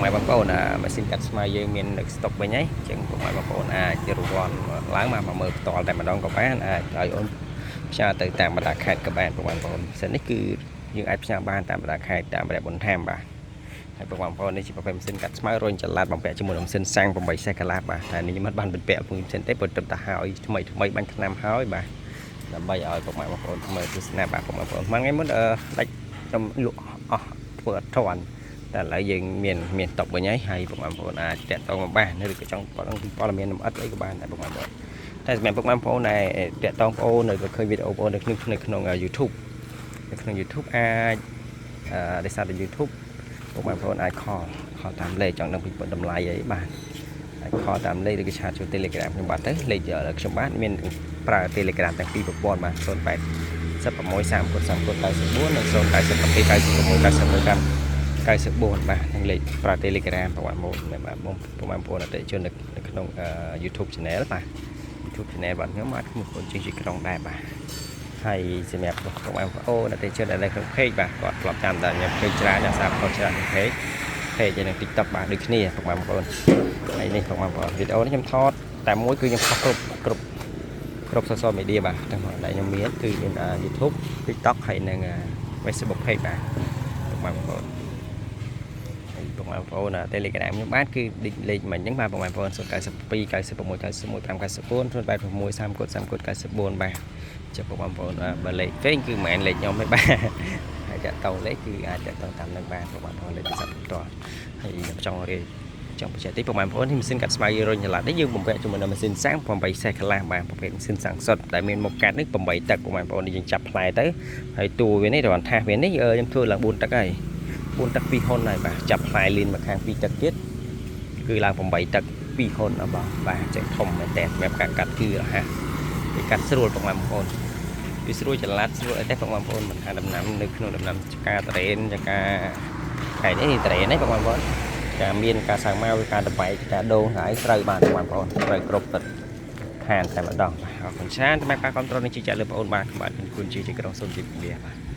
ម៉ែបងប្អូនអាម៉ាស៊ីនកាត់ស្មៅយើងមាននៅស្តុកវិញហើយអញ្ចឹងពុកម៉ែបងប្អូនអាចរង្វាន់ឡើងមកមើលផ្ទាល់តែម្ដងក៏បានអាចឲ្យអូនផ្ញើទៅតាមបណ្ដាខេត្តក៏បានពុកម៉ែបងប្អូនម៉ាស៊ីននេះគឺយើងអាចផ្ញើបានតាមបណ្ដាខេត្តតាមរយៈបន្ថែមបាទហើយពុកម៉ែបងប្អូននេះជាប្រភេទម៉ាស៊ីនកាត់ស្មៅរុញចល័តបំពាក់ជាមួយនឹងម៉ាស៊ីនសាំង8សេះកន្លះបាទតែនេះខ្ញុំមិនបានបំពាក់មួយម៉ាស៊ីនទេព្រោះទឹកទៅហើយថ្មីថ្មីបាញ់ថ្នាំហើយបាទដើម្បីឲ្យពុកម៉ែបងប្អូនមើលទស្សនាបាទពុកម៉ែបងប្អូនមួយថ្ងៃមុនអឺដាច់ខ្ញុំលក់អស់ធ្វើអត់ទាន់តែឥឡូវយើងមានមានតុកវិញហើយហើយពុកម៉ែបងប្អូនអាចតាក់ទងមកបានឬក៏ចង់ព័ត៌មានព័ត៌មានលម្អិតអីក៏បានដែរពុកម៉ែបងប្អូនតែសម្រាប់ពុកម៉ែបងប្អូនដែលតាក់ទងបងប្អូននៅក៏ឃើញវីដេអូបងប្អូននៅក្នុងនៅក្នុង YouTube នៅក្នុង YouTube អាចអឺដោយសារតែ YouTube ពុកម៉ែបងប្អូនអាច call call តាមលេខចង់ដឹងពីតម្លៃអីបាទអាច call តាមលេខឬក៏chat ចូល Telegram ខ្ញុំបាទទៅលេខខ្ញុំបាទមានប្រើ Telegram ទាំងពីរប្រព័ន្ធបាទ08 16 30 30 94និង097 96 91 94បាទនឹងលេខប្រើ Telegram ប្រហែលមកបាទបងបងប្អូនអតិថិជននៅក្នុង YouTube Channel បាទ YouTube Channel បាទខ្ញុំបាទឈ្មោះបងជិះជាក្រុងដែរបាទហើយសម្រាប់បងប្អូនអតិថិជនដែលនៅក្នុង page បាទគាត់ធ្លាប់តាមតែខ្ញុំឃើញច្រើនអាសាផុសច្រើនក្នុង page page និង TikTok បាទដូចគ្នាបងប្អូនហើយនេះបងប្អូនវីដេអូនេះខ្ញុំថតតែមួយគឺខ្ញុំផុសគ្រប់គ្រប់គ្រប់ social media បាទទាំងដែលខ្ញុំមានគឺមាន YouTube TikTok ហើយនិង Facebook page បាទបងប្អូនហើយបងប្អូន Telegram ខ្ញុំបាទគឺលេខមិញហ្នឹងបាទបងប្អូន092 96 91 594 086 30 30 94បាទចុះបងប្អូនបើលេខផ្សេងគឺមិនមែនលេខខ្ញុំទេបាទហើយតាក់តងលេខគឺអាចតាក់តងតាមនឹងបានបងប្អូនលេខទូរស័ព្ទផ្ទាល់ហើយខ្ញុំចង់រៀបចង់បញ្ជាក់តិចបងប្អូននេះម៉ាស៊ីនកាត់ស្មៅរុញចល័តនេះយើងបំពាក់ជាមួយនឹងម៉ាស៊ីនសាំង8សេះកន្លះបាទប្រភេទម៉ាស៊ីនសាំងសុទ្ធដែលមានមុខកាត់នេះ8ទឹកបងប្អូននេះយើងចាប់ផ្លែទៅហើយតួវានេះរវ៉ាន់ថាសវានេះខ្ញុំធ្វើឡើង4ទឹកហើយ4ទឹក2ហ៊ុនហើយបាទចាប់ផ្លែលីនមកខាង2ទឹកទៀតគឺឡើង8ទឹក2ហ៊ុនអស់បាទបាទអញ្ចឹងធំមែនតើសម្រាប់ការកាត់គឺរហ័សវាកាត់ស្រួលបងប្អូនវាស្រួលចល័តស្រួលអីទេបងប្អូនមិនថាដំណាំនៅក្នុងដំណាំចការតរេនចការខែនេះតរេននេះបងប្អូនការមានការសាំងម៉ៅការតបែកការដូងហើយត្រូវបានបងប្អូនត្រូវគ្រប់ទឹកឋានតែម្ដងបាទអរគុណច្រើនសម្រាប់ការគ្រប់គ្រងនេះជឿជាក់លើបងប្អូនបាទបាទគុណជាជាក្រុងសូមជម្រាបលាបាទ។